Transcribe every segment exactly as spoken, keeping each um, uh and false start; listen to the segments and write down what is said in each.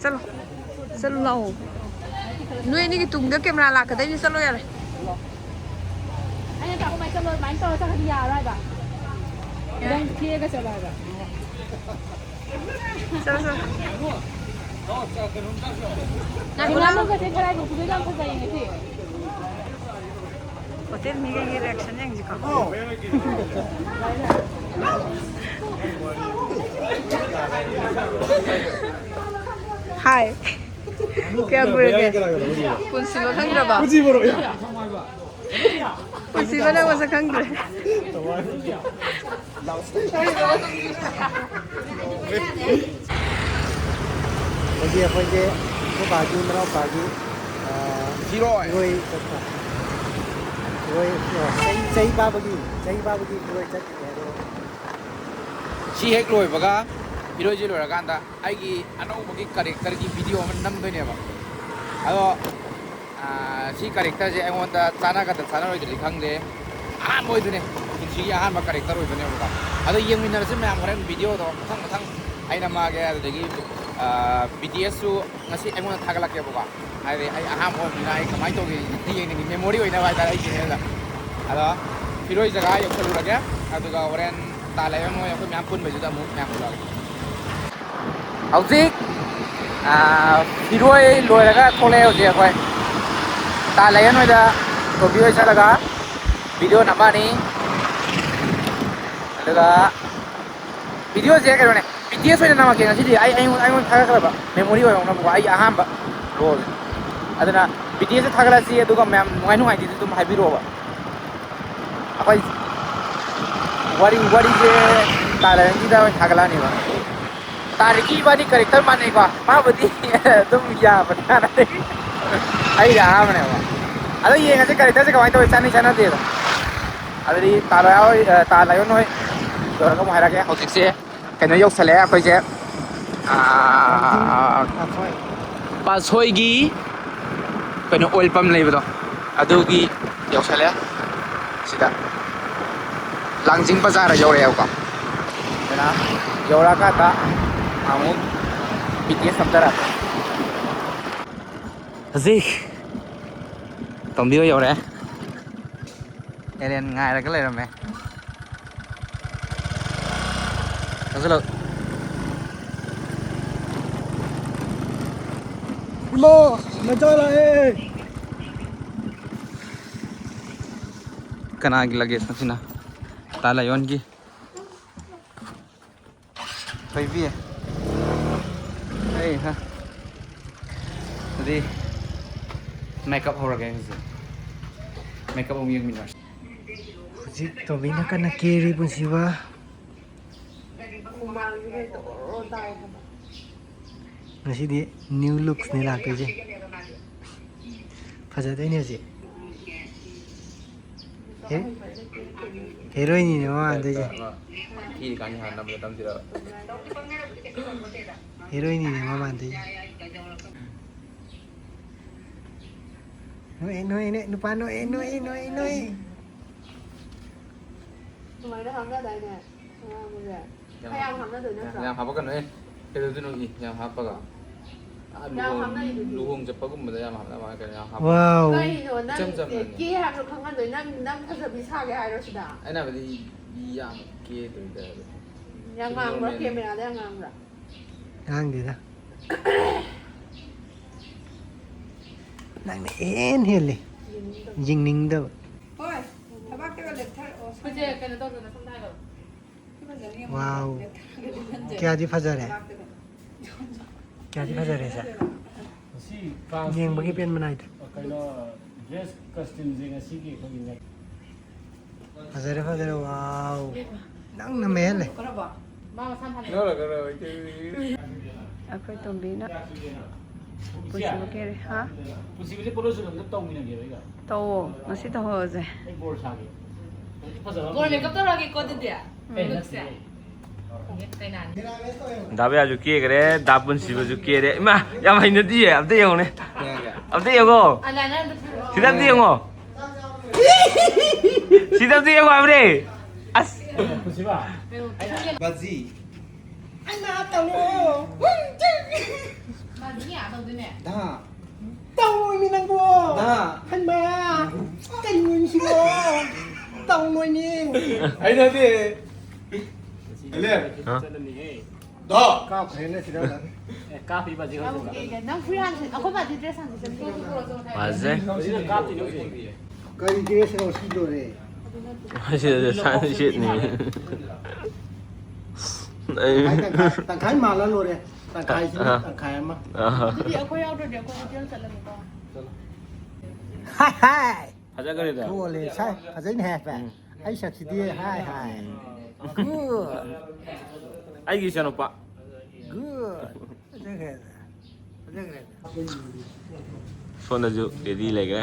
ꯆꯠꯂꯣ, ꯆꯠꯂꯣ ꯂꯥꯛꯑꯣ꯫ ꯅꯣꯏ ꯑꯅꯤꯒꯤ ꯇꯨꯡꯗ ꯀꯦꯃꯦꯔꯥ ꯂꯥꯛꯀꯗꯣꯏꯅꯤ, ꯆꯠꯂꯣ ꯌꯥꯔꯦ꯫ ꯑꯩꯅ ꯇꯥꯛꯄ ꯃꯥꯏ ꯆꯠꯂꯣ, ꯑꯗꯨꯃꯥꯏꯅ ꯇꯧꯔ ꯆꯠꯈ꯭ꯔꯗꯤ ꯌꯥꯔꯔꯣꯏ ꯍꯥꯏꯕ꯫ ꯅꯪ ꯊꯦꯛꯑꯒ ꯆꯠꯂꯣ ꯍꯥꯏꯕ꯫ ꯆꯠꯂꯣ, ꯆꯠꯂꯣ꯫ ꯉꯥꯏꯈꯣ, ꯉꯥꯏꯈꯣ꯫ ꯉꯥꯅꯨꯒꯁꯦ ꯈꯔ ꯍꯦꯟꯅ ꯄꯨꯊꯣꯛꯑꯒ ꯌꯥꯝ ꯐꯖꯩꯌꯦ ꯉꯁꯤ꯫ ꯍꯣꯇꯦꯜ ꯃꯤꯈꯩꯒꯤ reaction ꯌꯦꯡꯁꯤꯀꯣ꯫ ꯍꯥꯏ꯫ ꯀꯌꯥꯝ ꯀꯨꯏꯔꯒꯦ? ꯄꯨꯟꯁꯤꯕ ꯈꯪꯗ꯭ꯔꯕ? ꯄꯨꯟꯁꯤꯕ ꯅꯪ ꯃꯁꯛ ꯈꯪꯗ꯭ꯔꯦ꯫ ꯍꯧꯖꯤꯛ ꯑꯩꯈꯣꯏꯁꯦ ꯑꯩꯈꯣꯏ ꯕꯥꯒꯤ ꯃꯅꯥꯎꯄꯥꯒꯤ, ꯑ, ꯐꯤꯔꯣꯏ꯫ ꯐꯤꯔꯣꯏ ꯆꯠꯄ꯫ ꯐꯤꯔꯣꯏ, ꯑ, ꯆꯍꯤ, ꯆꯍꯤ ꯐꯥꯕꯒꯤ, ꯆꯍꯤ ꯐꯥꯕꯒꯤ ꯐꯤꯔꯣꯏ ꯆꯠꯂꯤꯅꯦ ꯑꯗꯣ꯫ ꯁꯤ ꯍꯦꯛ ꯂꯣꯏꯕꯒ, ꯐꯤꯔꯣꯏꯁꯤ ꯂꯣꯏꯔꯀꯥꯟꯗ ꯑꯩꯒꯤ ꯑꯅꯧꯕꯒꯤ characterꯒꯤ video ꯑꯃ ꯅꯝꯗꯣꯏꯅꯦꯕ꯫ ꯑꯗꯣ, ꯑꯥ, ꯁꯤ characterꯁꯦ ꯑꯩꯉꯣꯟꯗ ꯆꯥꯟꯅꯒꯗ꯭ꯔꯥ ꯆꯥꯟꯅꯔꯣꯏꯗ꯭ꯔꯗꯤ ꯈꯪꯗꯦ꯫ ꯑꯍꯥꯟꯕ ꯑꯣꯏꯗꯣꯏꯅꯦ, ꯄꯨꯟꯁꯤꯒꯤ ꯑꯍꯥꯟꯕ character ꯑꯣꯏꯗꯣꯏꯅꯦꯕꯀꯣ꯫ ꯑꯗꯣ ꯌꯦꯡꯃꯤꯟꯅꯔꯁꯤ ꯃꯌꯥꯝ, ꯍꯣꯔꯦꯟ videoꯗꯣ ꯃꯊꯪ ꯃꯊꯪ ꯑꯩꯅ ꯃꯥꯒꯦ꯫ ꯑꯗꯨꯗꯒꯤ, ꯑꯥ, BTSꯁꯨ ꯉꯁꯤ ꯑꯩꯉꯣꯟꯗ ꯊꯥꯒꯠꯂꯛꯀꯦꯕꯀꯣ꯫ ꯍꯥꯏꯗꯤ ꯑꯩ ꯑꯍꯥꯟꯕ ꯑꯣꯏꯕꯅꯤꯅ ꯑꯩ ꯀꯃꯥꯏꯅ ꯇꯧꯒꯦ ꯌꯦꯡꯅꯤꯡꯉꯤ, memory ꯑꯣꯏꯅꯕ ꯍꯥꯏꯇꯥꯔꯦ ꯑꯩꯒꯤ channelꯗ꯫ ꯑꯗꯣ ꯐꯤꯔꯣꯏ ꯖꯒꯥ ꯌꯧꯁꯜꯂꯨꯔꯒꯦ, ꯑꯗꯨꯒ ꯍꯣꯔꯦꯟ ꯇꯥ ꯂꯩꯔꯝꯃꯣꯏ, ꯑꯩꯈꯣꯏ ꯃꯌꯥꯝ ꯄꯨꯟꯕꯩꯗꯨꯗ ꯑꯃꯨꯛ ꯃꯌꯥꯝ ꯎꯠꯂꯛꯑꯒꯦ꯫ ꯍꯧꯖꯤꯛ, ꯑꯥ, ꯐꯤꯔꯣꯏ ꯂꯣꯏꯔꯒ ꯊꯣꯛꯂꯛꯑꯦ ꯍꯧꯖꯤꯛ ꯑꯩꯈꯣꯏ꯫ ꯇꯥ ꯂꯩꯔꯝꯃꯣꯏꯗ ꯇꯣꯝꯕꯤ ꯍꯣꯏ ꯆꯠꯂꯒ video ꯅꯝꯃꯛꯑꯅꯤ꯫ ꯑꯗꯨꯒ videoꯁꯦ ꯀꯩꯅꯣꯅꯦ, BTS ꯑꯣꯏꯅ ꯅꯝꯃꯛꯀꯦ ꯉꯁꯤꯗꯤ꯫ ꯑꯩ, ꯑꯩꯉꯣꯟꯗ, ꯑꯩꯉꯣꯟꯗ ꯊꯥꯒꯠꯈ꯭ꯔꯕ memory ꯑꯣꯏꯍꯧꯅꯕꯀꯣ, ꯑꯩꯒꯤ ꯑꯍꯥꯟꯕ vlogꯅꯤ꯫ ꯑꯗꯨꯅ BTSꯁꯦ ꯊꯥꯒꯠꯂꯁꯤ, ꯑꯗꯨꯒ ꯃꯌꯥꯝ ꯅꯨꯡꯉꯥꯏ ꯅꯨꯡꯉꯥꯏꯇꯦꯗꯨꯁꯨ ꯑꯗꯨꯝ ꯍꯥꯏꯕꯤꯔꯛꯑꯣꯕ꯫ ꯑꯩꯈꯣꯏ ꯋꯥꯔꯤ, ꯋꯥꯔꯤꯁꯦ ꯇꯥ ꯂꯩꯔꯝꯒꯤꯗ ꯑꯣꯏꯅ ꯊꯥꯒꯠꯂꯛꯑꯅꯦꯕ꯫ ꯇꯥ ꯔꯤꯀꯤ ꯏꯕꯥꯅꯤ character ꯃꯥꯟꯅꯩꯀꯣ, ꯃꯥꯕꯨꯗꯤ ꯑꯗꯨꯝ ꯌꯥꯕꯅꯤ ꯍꯥꯟꯅꯗꯒꯤ꯫ ꯑꯩꯗꯤ ꯑꯍꯥꯟꯕꯅꯦꯕ꯫ ꯑꯗꯣ ꯌꯦꯡꯉꯁꯦ characterꯁꯦ ꯀꯃꯥꯏꯅ ꯇꯧꯋꯤ, ꯆꯥꯟꯅꯩ ꯆꯥꯟꯅꯗꯦꯗꯣ꯫ ꯑꯗꯨꯗꯤ ꯇꯥ ꯂꯥꯏꯌꯣꯟ ꯍꯣꯏ, ꯑ, ꯇꯥ ꯂꯥꯏꯌꯣꯟ ꯍꯣꯏ ꯂꯣꯏꯔꯒ ꯑꯃꯨꯛ ꯍꯥꯏꯔꯛꯑꯒꯦ꯫ ꯍꯧꯖꯤꯛꯁꯦ ꯀꯩꯅꯣ ꯌꯧꯁꯜꯂꯛꯑꯦ ꯑꯩꯈꯣꯏꯁꯦ, ꯑꯥ, ꯄꯥꯠꯁꯣꯏꯒꯤ ꯀꯩꯅꯣ oil pump ꯂꯩꯕꯗꯣ, ꯑꯗꯨꯒꯤ ꯌꯧꯁꯜꯂꯛꯑꯦ꯫ ꯁꯤꯗ ꯂꯥꯡꯖꯤꯡ ꯕꯖꯥꯔ ꯌꯧꯔꯛꯑꯦꯕꯀꯣ꯫ ꯑꯗꯨꯅ ꯌꯧꯔꯛꯑꯀꯥꯟꯗ ꯑꯃꯨꯛ ꯕꯤ ꯇꯤ ꯑꯦꯁ ꯑꯝꯇ ꯂꯥꯛꯀꯦ꯫ ꯍꯧꯖꯤꯛ ꯇꯣꯝꯕꯤ ꯍꯣꯏ ꯌꯧꯔꯦ꯫ ꯑꯦꯂꯦꯟ ꯉꯥꯏꯔꯒ ꯂꯩꯔꯝꯃꯦ꯫ ꯆꯪꯁꯤꯜꯂꯛ꯫ ꯏꯃꯥ, ꯃꯆꯥ ꯂꯥꯛꯑꯦ꯫ ꯀꯅꯥꯒꯤ ꯂꯒꯦꯖꯅꯣ ꯁꯤꯅ? ꯇꯥ ꯂꯥꯏꯌꯣꯟꯒꯤ꯫ ꯊꯣꯏꯕꯤ꯫ ꯑꯩ ꯍꯥ꯫ ꯑꯗꯨꯗꯤ ꯃꯦꯀꯞ ꯍꯧꯔꯒꯦ ꯍꯧꯖꯤꯛ꯫ ꯃꯦꯀꯞ ꯑꯃꯨꯛ ꯌꯦꯡꯃꯤꯟꯅꯔꯁꯤ꯫ ꯍꯧꯖꯤꯛ ꯇꯣꯝꯕꯤꯅ ꯀꯟꯅ ꯀꯦꯔꯤ ꯄꯨꯟꯁꯤꯕ꯫ ꯍꯨꯃꯥꯡꯁꯤꯗꯤ ꯖꯣꯔꯣ ꯇꯥꯏ ꯍꯥꯏꯕ꯫ ꯉꯁꯤꯗꯤ ꯅ꯭ꯌꯨ ꯂꯨꯛꯁꯅꯤ ꯂꯥꯛꯇꯣꯏꯁꯦ꯫ ꯐꯖꯗꯣꯏꯅꯦ ꯍꯧꯖꯤꯛ꯫ ꯍꯦ-, ꯍꯦꯔꯣꯏꯟꯅꯤꯅꯦ ꯃꯥ ꯃꯥꯟꯗꯣꯏꯁꯦ꯫ ꯊꯤꯔꯤꯀꯥꯟꯒꯤ ꯍꯥꯟꯅ ꯅꯝꯕꯗ ꯅꯝꯁꯤꯔꯕ? ꯍꯦꯔꯣꯏꯟꯅꯤꯅꯦ ꯃꯥ ꯃꯥꯟꯗꯣꯏꯁꯦ꯫ ꯅꯣꯛꯑꯦ, ꯅꯣꯛꯑꯦ, ꯅꯣꯛꯑꯦ, ꯅꯨꯄꯥ ꯅꯣꯛꯑꯦ, ꯅꯣꯛꯑꯦ, ꯅꯣꯛꯑꯦ, ꯅꯣꯛꯑꯦ꯫ ꯁꯨꯃꯥꯏꯅ ꯍꯥꯞꯅꯗꯥꯏꯅꯦ ꯑꯉꯥꯡꯕꯁꯦ? ꯌꯥꯝ ꯈꯔ ꯌꯥꯝ ꯍꯥꯞꯅꯗꯣꯏ ꯅꯠꯇ꯭ꯔꯣ? ꯌꯥꯝ ꯍꯥꯞꯄꯛꯀꯅꯨꯍꯦ꯫ ꯀꯩꯗꯧꯗꯣꯏꯅꯣ ꯏ ꯌꯥꯝ ꯍꯥꯞꯄꯒ? ꯑꯥ, ꯌꯥꯝ ꯂꯨꯍꯣꯡ-, ꯍꯥꯞꯅꯩꯗꯨꯗꯤ꯫ ꯂꯨꯍꯣꯡ ꯆꯠꯄꯒꯨꯝꯕꯗ ꯌꯥꯝ ꯍꯥꯞꯅꯕ ꯀꯩꯅꯣ ꯌꯥꯝ ꯍꯥꯞꯄ꯫ ꯋꯥꯎ꯫ ꯀꯩꯅꯣ ꯅꯪ ꯏꯆꯝ ꯆꯝꯅꯅꯦ꯫ ꯀꯦ ꯍꯥꯏꯕꯗꯣ ꯈꯪꯍꯟꯗꯣꯏ ꯅꯪ, ꯅꯪ ꯐꯖꯕꯤ ꯁꯥꯒꯦ ꯍꯥꯏꯔꯣ ꯁꯤꯗ? ꯑꯩꯅ ꯍꯥꯏꯕꯗꯤ ꯏ ꯌꯥꯝ ꯀꯦꯗꯣꯏꯗ꯫ ꯌꯥꯝ ꯁꯨꯝ ꯉꯥꯡꯕ꯭ꯔꯥ? ꯅꯣꯔꯃꯦꯜ꯫ ꯀꯦꯃꯦꯔꯥꯗ ꯌꯥꯝ ꯉꯥꯡꯕ꯭ꯔꯥ? ꯉꯥꯡꯗꯦꯗ꯫ ꯅꯪꯅ ꯏꯍꯦꯟ ꯍꯦꯜꯂꯤ꯫ ꯌꯦꯡꯅꯤꯡꯗꯕ꯫ ꯌꯦꯡꯅꯤꯡꯗꯕ꯫ ꯍꯣꯏ, ꯊꯕꯥꯛꯇꯒ ꯂꯦꯞꯊꯔꯛꯑꯣ꯫ ꯑꯩꯈꯣꯏꯁꯦ ꯀꯩꯅꯣ ꯇꯧꯗꯅ ꯁꯣꯝꯗ ꯍꯥꯏꯔꯣ꯫ ꯁꯤ ꯐꯖꯅ ꯌꯦꯡꯉꯣ꯫ ꯋꯥꯎ꯫ ꯂꯦꯞꯊꯔꯒꯗꯤ ꯐꯖꯅ ꯀꯌꯥꯗꯤ ꯐꯖꯔꯦ? ꯊꯕꯥꯛꯇꯒ꯫ ꯀꯌꯥꯗꯤ ꯐꯖꯔꯦ ꯁꯦ? ꯉꯁꯤ ꯐ꯭ꯔꯥꯟꯁꯀꯤ ꯌꯦꯡꯕꯒꯤ ꯄꯦꯟꯕ ꯅꯥꯏꯗ꯭ꯔꯦ꯫ ꯀꯩꯅꯣ, ꯗ꯭ꯔꯦꯁ ꯀꯁꯇ꯭ꯌꯨꯝꯁꯦ ꯉꯁꯤꯒꯤ ꯑꯩꯈꯣꯏꯒꯤ ꯅꯦꯛ-꯫ ꯐꯖꯔꯦ, ꯐꯖꯔꯦ, ꯋꯥꯎ꯫ ꯅꯪꯅ ꯃꯍꯦꯜꯂꯦ꯫ ꯃꯥ ꯃꯁꯥ ꯐꯅ ꯂꯧꯔꯒꯔꯣ? ꯑꯩꯈꯣꯏ ꯇꯣꯝꯕꯤꯅ ꯄꯨꯟꯁꯤꯕ ꯀꯦꯔꯦ꯫ ꯍꯥ? ꯄꯨꯟꯁꯤꯕꯁꯦ ꯄꯣꯠꯂꯣꯏ ꯆꯨꯔꯝꯗ ꯇꯧꯃꯤꯟꯅꯒꯦꯕ ꯑꯩꯒ꯫ ꯇꯧꯋꯣ, ꯉꯁꯤ ꯇꯧꯍꯧꯔꯁꯦ꯫ ꯑꯩ ꯕꯣꯔ ꯁꯥꯒꯦ꯫ ꯐꯖꯕ ꯑꯃ ꯀꯣꯟ ꯃꯦꯀꯞ ꯇꯧꯔꯛꯑꯒꯦꯀꯣ ꯑꯗꯨꯗꯤ꯫ ꯑꯦ, ꯅꯠꯇꯦ꯫ ꯗꯥ ꯕꯤꯌꯥꯁꯨ ꯀꯦꯈ꯭ꯔꯦ, ꯗꯥ ꯄꯨꯟꯁꯤꯕꯁꯨ ꯀꯦꯔꯦ꯫ ꯏꯃꯥ, ꯌꯥꯝ ꯍꯩꯅꯗꯤꯌꯦ꯫ ꯑꯝꯇ ꯌꯦꯡꯉꯨꯅꯦ꯫ ꯑꯝꯇ ꯌꯦꯡꯉꯣ꯫ ꯑꯥꯏꯂꯥꯏꯅꯔ ꯑꯝꯇ ꯄꯤꯔꯛꯑꯣ꯫ ꯁꯤꯗ ꯑꯝꯇ ꯌꯦꯡꯉꯣ꯫ ꯁꯤꯗ ꯑꯝꯇ ꯌꯦꯡꯉꯣ ꯍꯥꯏꯕꯅꯦ꯫ ꯑꯁ꯫ ꯕꯥꯖꯤ꯫ ꯍꯩꯃꯥ, ꯇꯧꯔꯣ꯫ ꯃꯥꯗꯤ ꯌꯥ ꯇꯧꯗꯣꯏꯅꯦ꯫ ꯗꯥ꯫ ꯇꯧꯔꯣꯏꯃꯤ ꯅꯪꯕꯣ꯫ ꯗꯥ꯫ ꯍꯩꯃꯥ꯫ ꯀꯩꯅꯣ ꯁꯤꯕꯣ? ꯇꯧꯔꯣꯏꯃꯤ꯫ ꯑꯩꯅꯗꯤ꯫ ꯑꯂꯦ꯫ ꯍꯥ? ꯗꯥ꯫ ꯀꯥꯞꯈ꯭ꯔꯦꯅꯦ ꯁꯤꯗ꯫ ꯑꯦ, ꯀꯥꯞꯄꯤꯕ ꯍꯧꯖꯤꯛ ꯍꯧꯖꯤꯛ꯫ ꯅꯪ ꯐꯨꯔꯤꯠ ꯍꯥꯟꯅ ꯁꯦꯠ-, ꯑꯩꯈꯣꯏ ꯕꯥꯗꯤ dress ꯍꯥꯟꯅ ꯁꯦꯠꯆꯟꯈ꯭ꯔꯦ꯫ ꯐꯖꯩ꯫ ꯍꯧꯖꯤꯛꯅ ꯀꯥꯞꯇꯣꯏꯅꯦ ꯍꯧꯖꯤꯛ꯫ ꯀꯔꯤ dressꯅꯣ ꯁꯤ ꯂꯣꯏꯔꯦ? ꯁꯤꯗ ꯁꯥꯟꯅ ꯁꯦꯠꯅꯤ꯫ ꯇꯪꯈꯥꯏ, ꯇꯪꯈꯥꯏ, ꯇꯪꯈꯥꯏ ꯃꯥꯜꯂ ꯂꯣꯏꯔꯦ꯫ ꯇꯪꯈꯥꯏꯁꯤꯅ ꯑꯥ꯫ ꯇꯪꯈꯥꯏ ꯑꯃ꯫ ꯑꯥ꯫ ꯑꯗꯨꯗꯤ ꯑꯩꯈꯣꯏ ꯌꯥꯎꯗ꯭ꯔꯗꯤ ꯑꯩꯈꯣꯏ ꯍꯣꯇꯦꯜ ꯆꯠꯂꯒꯦꯀꯣ꯫ ꯍꯥꯏ, ꯍꯥꯏ꯫ ꯐꯖꯈ꯭ꯔꯦꯗ꯫ ꯊꯣꯛꯑꯣꯂꯦ, ꯁꯥꯏ, ꯐꯖꯩꯅꯦ ꯍꯥꯏ꯫ ꯎꯝ꯫ ꯑꯩ ꯁꯛꯁꯤꯗꯤ ꯍꯥꯏ, ꯍꯥꯏ꯫ ꯎꯝ꯫ Good꯫ ꯑꯩꯒꯤ ꯏꯆꯥꯅꯨꯄꯥ꯫ Good꯫ ꯐꯖꯈ꯭ꯔꯦ꯫ ꯐꯖꯈ꯭ꯔꯦ꯫ ꯁꯣꯝꯗꯁꯨ ready ꯂꯩꯈ꯭ꯔꯦ꯫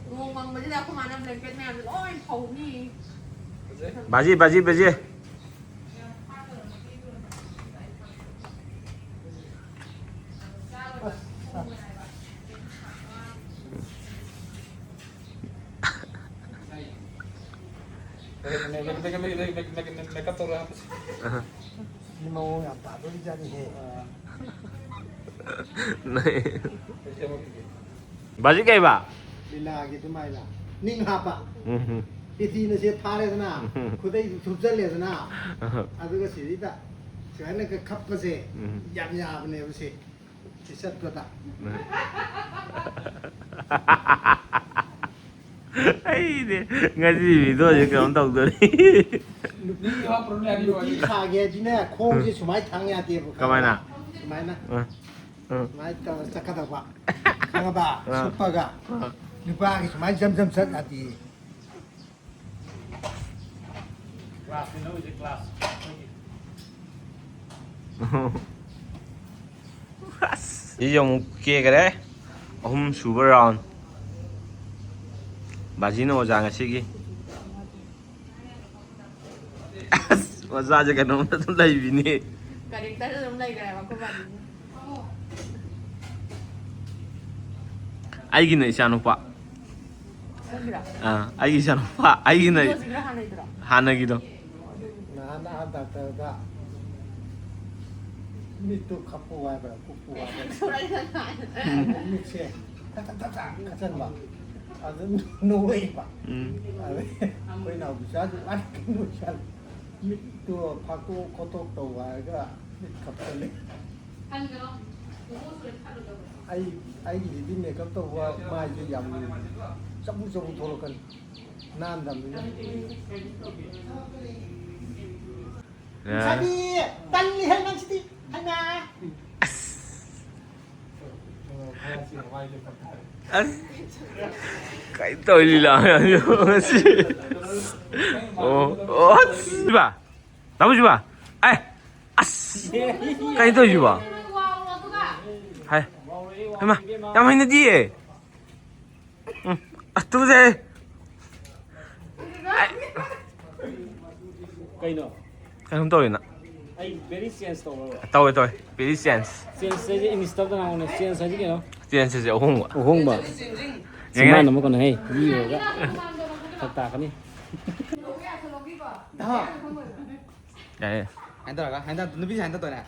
ꯅꯣꯡ ꯃꯪꯕꯁꯤꯗ ꯑꯩꯈꯣꯏ ꯃꯥꯅ blanket ꯃꯌꯥꯝꯁꯦ ꯂꯣꯏ ꯐꯧꯅꯤ꯫ ꯕꯥꯖꯤ, ꯕꯥꯖꯤ, ꯕꯥꯖꯤ꯫ Makeup ꯇꯧꯔꯦ ꯍꯥꯞꯄꯁꯤ꯫ ꯑꯍ꯫ ꯁꯤ ꯃꯑꯣꯡ ꯌꯥꯝ ꯇꯥꯗꯣꯔꯤꯖꯥꯠꯅꯤꯍꯦ꯫ ꯅꯩ꯫ ꯕꯥꯖꯤ ꯀꯩꯕ? ꯂꯤꯂꯥꯒꯤ ꯑꯗꯨꯃꯥꯏꯅ ꯅꯤꯡ ꯍꯥꯞꯄ꯫ ꯎꯝ꯫ ꯄꯦꯇꯤꯅ ꯁꯦ ꯐꯥꯔꯦꯗꯅ, ꯎꯝ꯫ ꯈꯨꯗꯩꯗꯨ ꯊꯨꯞꯆꯜꯂꯦꯗꯅ, ꯑꯍ꯫ ꯑꯗꯨꯒ ꯁꯤꯗꯩꯗ ꯁꯨꯃꯥꯏꯅꯒ ꯈꯞꯄꯁꯦ ꯎꯝ꯫ ꯌꯥꯝ ꯌꯥꯕꯅꯦꯕ ꯁꯦ꯫ ꯁꯤ ꯆꯠꯄꯗ꯫ ꯑꯩꯗꯤ ꯉꯁꯤ videoꯁꯦ ꯀꯩꯅꯣꯝ ꯇꯧꯗꯣꯔꯤ꯫ ꯅꯨꯄꯤ, ꯅꯨꯄꯤ ꯁꯥꯒꯦ ꯍꯥꯏꯗꯤꯅꯦ, ꯈꯣꯡꯁꯦ ꯁꯨꯃꯥꯏꯅ ꯊꯥꯡ ꯌꯥꯗꯦꯕ, ꯈꯪꯉꯕ? ꯀꯃꯥꯏꯅ? ꯁꯨꯃꯥꯏꯅ꯫ ꯑ꯫ ꯑ꯫ ꯁꯨꯃꯥꯏꯅ ꯇꯧꯔ ꯆꯠꯀꯗꯧꯕ꯫ ꯈꯪꯉꯕ? ꯑ꯫ ꯁꯨꯞꯄꯒ꯫ ꯑ꯫ ꯅꯨꯄꯥꯒꯤ ꯁꯨꯃꯥꯏꯅ ꯖꯝ ꯖꯝ ꯆꯠ ꯌꯥꯗꯦ꯫ Classꯅꯤ ꯅꯣꯏꯁꯦ, class꯫ ꯑꯁ꯫ ꯁꯤꯁꯦ ꯑꯃꯨꯛ ꯀꯦꯈꯔꯦ꯫ ꯑꯍꯨꯝ ꯁꯨꯕ round꯫ ꯕꯥꯖꯤꯅ ꯑꯣꯖꯥ ꯉꯁꯤꯒꯤ꯫ ꯑꯁ, ꯃꯆꯥꯁꯦ ꯀꯩꯅꯣꯝꯇ ꯑꯗꯨꯝ ꯂꯩꯕꯤꯅꯦ꯫ Character ꯑꯗꯨꯝ ꯂꯩꯈ꯭ꯔꯦꯕ ꯑꯩꯈꯣꯏ ꯕꯥꯖꯤꯁꯦ꯫ ꯑꯩꯒꯤꯅ ꯏꯆꯥꯅꯨꯄꯥ꯫ ꯅꯪꯒꯤꯔꯣ? ꯑꯥ, ꯑꯩꯒꯤ ꯏꯆꯥꯅꯨꯄꯥ, ꯑꯩꯒꯤꯅ ꯍꯧꯖꯤꯛꯀꯤꯔꯣ ꯍꯥꯟꯅꯩꯗꯨꯔꯣ? ꯍꯥꯟꯅꯒꯤꯗꯣ꯫ ꯅꯍꯥꯟ ꯑꯥ ꯗꯥꯛꯇꯔꯗ ꯃꯤꯠꯇꯨ ꯈꯞꯄꯨ ꯍꯥꯏꯕ꯭ꯔꯥ, ꯀꯨꯞꯄꯨ ꯍꯥꯏꯕ꯭ꯔꯥ? ꯃꯤꯠꯁꯦ ꯊꯛ ꯊꯛ ꯊꯛ ꯊꯛ ꯈꯠꯆꯟꯕ꯫ ꯑꯗꯨ ꯅꯣꯏꯕ꯫ ꯎꯝ꯫ ꯑꯗꯩ ꯑꯩꯈꯣꯏ ꯅꯥꯎꯄꯤꯆꯥꯁꯨ ꯂꯥꯏ ꯀꯩꯅꯣ ꯆꯠꯂꯦ꯫ ꯃꯤꯠꯇꯣ ꯐꯥꯛꯇꯣꯛ ꯈꯣꯠꯇꯣꯛ ꯇꯧ ꯍꯥꯏꯔꯒ ꯃꯤꯠ ꯈꯞꯆꯜꯂꯦ꯫ ꯑꯩ, ꯑꯩꯒꯤꯁꯤꯗꯤ ꯃꯦꯀꯞ ꯇꯧꯕ ꯃꯥꯏꯁꯦ ꯌꯥꯝ ꯂꯨꯏ꯫ ꯆꯕꯨ ꯆꯕꯨ ꯊꯣꯛꯂꯛꯀꯅꯤ꯫ ꯅꯥꯟꯗꯕꯅꯤꯅ꯫ ꯂꯩꯁꯥꯕꯤ, ꯇꯜꯂꯤꯍꯦ ꯅꯪꯁꯤꯗꯤ꯫ ꯍꯩꯃꯥ꯫ ꯑꯁ꯫ ꯑꯁ꯫ ꯀꯩ ꯇꯧꯔꯤ ꯂꯤꯂꯥ ꯃꯌꯥꯝꯁꯤꯕꯣ ꯉꯁꯤ? ꯑꯣ, ꯑꯣ, ꯑꯁ꯫ ꯁꯤꯕ? ꯇꯥꯃꯣ ꯁꯤꯕ? ꯑꯦ! ꯑꯁ! ꯀꯩ ꯇꯧꯔꯤꯁꯤꯕꯣ? ꯍꯥꯏ꯫ ꯍꯩꯃꯥ, ꯌꯥꯝ ꯍꯩꯅꯗꯤꯌꯦ꯫ ꯎꯝ꯫ ꯑꯁ, ꯇꯨꯀꯠꯆꯩ꯫ ꯀꯩꯅꯣ? ꯀꯩꯅꯣꯝ ꯇꯧꯔꯤꯅ꯫ ꯑꯩ ꯕꯦꯔꯤ ꯆꯦꯟꯖ ꯇꯧꯔꯕ? ꯇꯧꯋꯦ, ꯇꯧꯋꯦ꯫ Very change. ꯆꯦꯟꯖ ꯍꯥꯏꯁꯦ ꯏꯪꯂꯤꯁꯇ ꯑꯝꯇ ꯉꯥꯡꯉꯣꯅꯦ꯫ ꯆꯦꯟꯖ ꯍꯥꯏꯁꯦ ꯀꯩꯅꯣ? ꯆꯦꯟꯖ ꯍꯥꯏꯁꯦ ꯑꯍꯣꯡꯕ꯫ ꯑꯍꯣꯡꯕ꯫ ꯌꯦꯡꯉꯦ꯫ ꯆꯤꯝꯕꯥꯟ ꯑꯃ ꯀꯩꯅꯣ, ꯍꯦ, ꯃꯤ ꯑꯣꯏꯔꯒ ꯐꯔꯛ ꯇꯥꯔꯛꯀꯅꯤ꯫ ꯌꯥꯏꯌꯦ꯫ ꯍꯥꯏꯅ ꯇꯧꯔꯒ, ꯍꯥꯏꯅ, ꯅꯨꯄꯤꯁꯦ ꯍꯥꯏꯅ ꯇꯧꯔꯦ꯫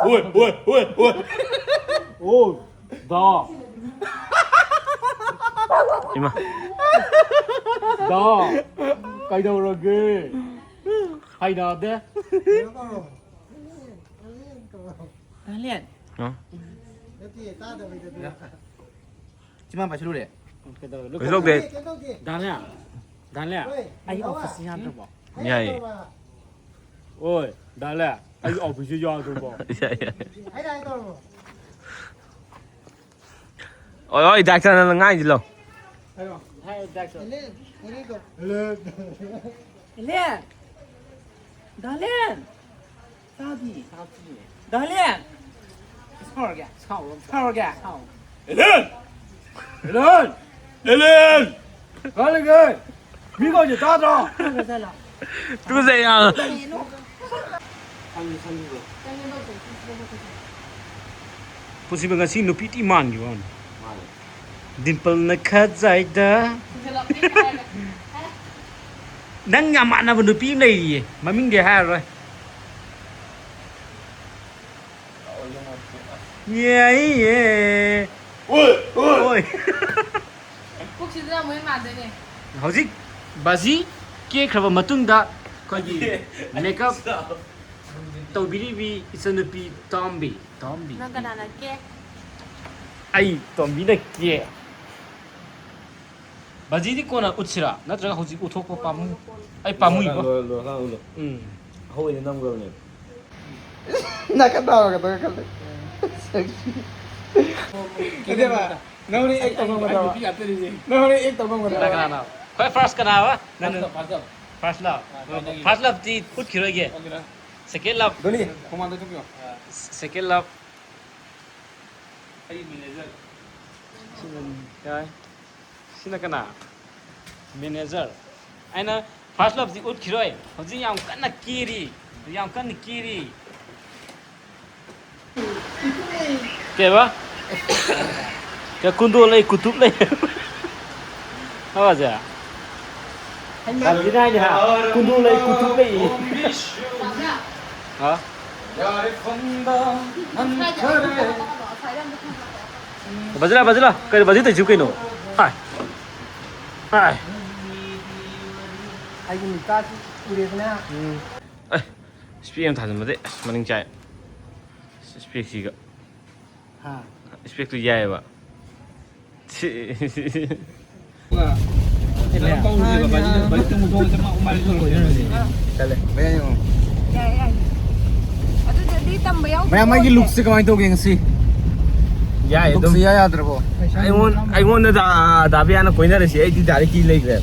ꯑꯣꯏ, ꯑꯣꯏ, ꯑꯣꯏ, ꯑꯣꯏ꯫ ꯑꯣ, ꯗꯥ꯫ ꯏꯃꯥ꯫ ꯗꯥ, ꯀꯩꯗꯧꯔꯒꯦ? ꯍꯩꯅꯗꯦ꯫ ꯗꯥꯂꯦꯟ꯫ ꯍꯥ? ꯆꯤꯃꯥ ꯄꯥꯏꯁꯤꯜꯂꯨꯔꯦ꯫ ꯀꯩꯗꯧꯔꯦ? ꯀꯩꯁꯨ ꯇꯧꯗꯦ꯫ ꯗꯥꯂꯦꯟ꯫ ꯗꯥꯂꯦꯟ꯫ ꯑꯩ ꯑꯣꯐꯤꯁꯁꯤ ꯌꯥꯗ꯭ꯔꯕꯣ? ꯌꯥꯏꯌꯦ꯫ ꯑꯣꯏ, ꯗꯥꯂꯦꯟ꯫ ꯑꯩ ꯑꯣꯐꯤꯁꯁꯤ ꯌꯥꯗ꯭ꯔꯕꯣ? ꯌꯥꯏ, ꯌꯥꯏ꯫ ꯍꯣꯏ, ꯍꯣꯏ, ꯗꯥꯛꯇꯔꯅ ꯉꯥꯡꯉꯤꯁꯤ ꯂꯧ꯫ ꯍꯥꯏꯔꯣ, ꯍꯥꯏꯔꯣ, ꯗꯥꯛꯇꯔ꯫ ꯗꯥꯂꯦꯟ! ꯗꯥꯂꯦꯟ! ꯇꯥꯗꯤ꯫ ꯗꯥꯂꯦꯟ! ꯁꯥꯎꯔꯒꯦ, ꯁꯥꯎꯔꯣ, ꯁꯥꯎꯔꯒꯦ, ꯁꯥꯎꯔꯣ꯫ ꯑꯦꯂꯦꯟ! ꯑꯦꯂꯦꯟ! ꯑꯦꯂꯦꯟ! ꯀꯥꯏ ꯂꯩꯒꯦ? ꯃꯤ ꯀꯧꯏꯁꯦ ꯇꯥꯗ꯭ꯔꯣ? ꯇꯨꯀꯠꯆꯩ ꯌꯥꯝꯅ꯫ ꯀꯔꯤꯅꯣ? ꯁꯪ-, ꯁꯪꯕꯤꯕ꯭ꯔꯣ? ꯄꯨꯟꯁꯤꯕ ꯉꯁꯤ ꯅꯨꯄꯤ ꯊꯤ ꯃꯥꯟꯈꯤꯕ ꯋꯥꯅꯤ꯫ ꯃꯥꯅꯦ꯫ ꯗꯤꯝꯄꯜꯅ ꯈꯖꯥꯏꯗ꯫ ꯅꯪ ꯌꯥꯝ ꯃꯥꯟꯅꯕ ꯅꯨꯄꯤ ꯑꯃ ꯂꯩꯔꯤꯌꯦ, ꯃꯃꯤꯡꯗꯤ ꯍꯥꯏꯔꯔꯣꯏ꯫ ꯌꯥꯏꯌꯦ꯫ ꯑꯣꯏ꯫ ꯄꯨꯛꯁꯤꯗ ꯑꯃꯨꯛ ꯍꯦꯟꯅ ꯃꯥꯟꯗꯣꯏꯅꯦ꯫ ꯍꯧꯖꯤꯛ ꯕꯥꯖꯤ ꯀꯦꯈ꯭ꯔꯕ ꯃꯇꯨꯡꯗ ꯑꯩꯈꯣꯏꯒꯤ ꯃꯦꯀꯞ ꯇꯧꯕꯤꯔꯤꯕꯤ ꯏꯆꯟꯅꯨꯄꯤ ꯇꯣꯝꯕꯤ꯫ ꯇꯣꯝꯕꯤ꯫ ꯅꯪ ꯀꯅꯥꯅ ꯀꯦ? ꯑꯩ ꯇꯣꯝꯕꯤꯅ ꯀꯦ꯫ ꯕꯥꯖꯤꯗꯤ ꯀꯣꯟꯅ ꯎꯠꯁꯤꯔꯥ? ꯅꯠꯇ꯭ꯔꯒ ꯍꯧꯖꯤꯛ ꯎꯠꯊꯣꯛꯄ ꯄꯥꯝꯃꯨ? ꯑꯩ ꯄꯥꯝꯃꯨꯏꯀꯣ꯫ ꯂꯣꯏꯔꯀꯥꯟ, ꯂꯣꯏꯔꯀꯥꯟ ꯎꯠꯂꯣ꯫ ꯎꯝ꯫ ꯑꯍꯧꯕꯩꯗꯤ ꯅꯝꯈ꯭ꯔꯕꯅꯦ꯫ ꯅꯥꯀꯟ ꯇꯥꯔꯒꯗꯒ ꯈꯜꯂꯦ꯫ ꯅꯠꯇꯦꯕ, ꯅꯪ ꯍꯣꯔꯦꯟ ꯑꯦꯛ ꯇꯧ ꯉꯝꯒꯗ꯭ꯔꯕ? ꯅꯨꯄꯤ ꯉꯥꯛꯇꯅꯤꯅꯦ꯫ ꯅꯪ ꯍꯣꯔꯦꯟ ꯑꯦꯛ ꯇꯧ ꯉꯝꯒꯗ꯭ꯔꯕ? ꯀꯅꯥ ꯀꯅꯥꯅꯣ? ꯈ꯭ꯋꯥꯏ ꯐꯥꯔꯁ ꯀꯅꯥꯕ? ꯅꯪ ꯐꯥꯔꯁ ꯂꯞ, ꯐꯥꯔꯁ ꯂꯞ꯫ ꯐꯥꯔꯁ ꯂꯞ? ꯑꯥ, ꯀꯃꯥꯏꯅ ꯇꯧꯒꯦ? ꯐꯥꯔꯁ ꯂꯞꯇꯤ ꯎꯠꯈꯤꯔꯣꯏꯒꯦ꯫ ꯑꯣꯀꯦ, ꯅꯪ ꯁꯦꯀꯦꯟ ꯂꯞ꯫ ꯗꯣꯂꯤ, ꯍꯨꯃꯥꯡꯗ ꯊꯣꯛꯄꯤꯌꯣ꯫ ꯁꯦꯀꯦꯟ ꯂꯞ꯫ ꯑꯩꯒꯤ ꯃꯦꯅꯦꯖꯔ꯫ ꯁꯤꯅ ꯀꯅꯥ? ꯃꯦꯅꯦꯖꯔ꯫ ꯑꯩꯅ ꯐꯥꯔꯁ ꯂꯞꯁꯤ ꯎꯠꯈꯤꯔꯣꯏ꯫ ꯍꯧꯖꯤꯛ ꯌꯥꯝ ꯀꯟꯅ ꯀꯦꯔꯤ꯫ ꯌꯥꯝ ꯀꯟꯅ ꯀꯦꯔꯤ꯫ ꯀꯩꯕ? ꯀꯩ ꯀꯨꯟꯗꯣ ꯂꯩ, ꯀꯨꯇꯨꯞ ꯂꯩ꯫ ꯍꯥꯏꯕꯁꯦ? ꯍꯥꯏꯕꯗꯤ ꯍꯥꯏꯅꯤ ꯍꯥ? ꯀꯨꯟꯗꯣ ꯂꯩ, ꯀꯨꯇꯨꯞ ꯂꯩ꯫ ꯍꯥ? ꯕꯖꯤꯂꯥ, ꯕꯖꯤꯂꯥ, ꯀꯩꯅꯣ ꯕꯖꯤ ꯇꯧꯏꯁꯤꯕꯨ ꯀꯩꯅꯣ? ꯍꯥꯏ꯫ ꯍꯥꯏ꯫ ꯑꯩꯒꯤ ꯃꯤꯠꯀꯥꯁꯤ ꯎꯔꯦꯗꯅ꯫ ꯎꯝ꯫ ꯑꯦ, ꯏꯁꯄꯦꯛ ꯑꯃ ꯊꯥꯖꯤꯟꯕꯗꯤ ꯑꯁ ꯃꯅꯤꯡ ꯆꯥꯏ꯫ ꯏꯁꯄꯦꯛꯁꯤꯒ꯫ ꯍꯥ꯫ ꯏꯁꯄꯦꯛꯇꯨ ꯌꯥꯏꯑꯕ꯫ ꯁꯤ꯫ ꯆꯠꯂꯦ꯫ ꯃꯌꯥ ꯌꯦꯡꯉꯣ꯫ ꯌꯥꯏ, ꯌꯥꯏ꯫ ꯑꯗꯨꯗꯗꯤ ꯇꯝꯕ ꯌꯥꯎꯗꯦ꯫ ꯃꯌꯥꯝ ꯃꯥꯒꯤ ꯂꯨꯛꯁꯦ ꯀꯃꯥꯏꯅ ꯇꯧꯒꯦ ꯉꯁꯤ? ꯌꯥꯏ ꯑꯗꯨꯝ꯫ ꯂꯨꯛꯁꯦ ꯏꯌꯥ ꯌꯥꯗ꯭ꯔꯕꯣ? ꯑꯩꯉꯣꯟ-, ꯑꯩꯉꯣꯟꯗ ꯗꯥ-, ꯗꯥꯕꯤꯌꯥꯅ ꯀꯣꯏꯅꯔꯁꯤ ꯑꯩꯗꯤ ꯗꯥꯏꯔꯦꯛ ꯀꯤ ꯂꯩꯈ꯭ꯔꯦ꯫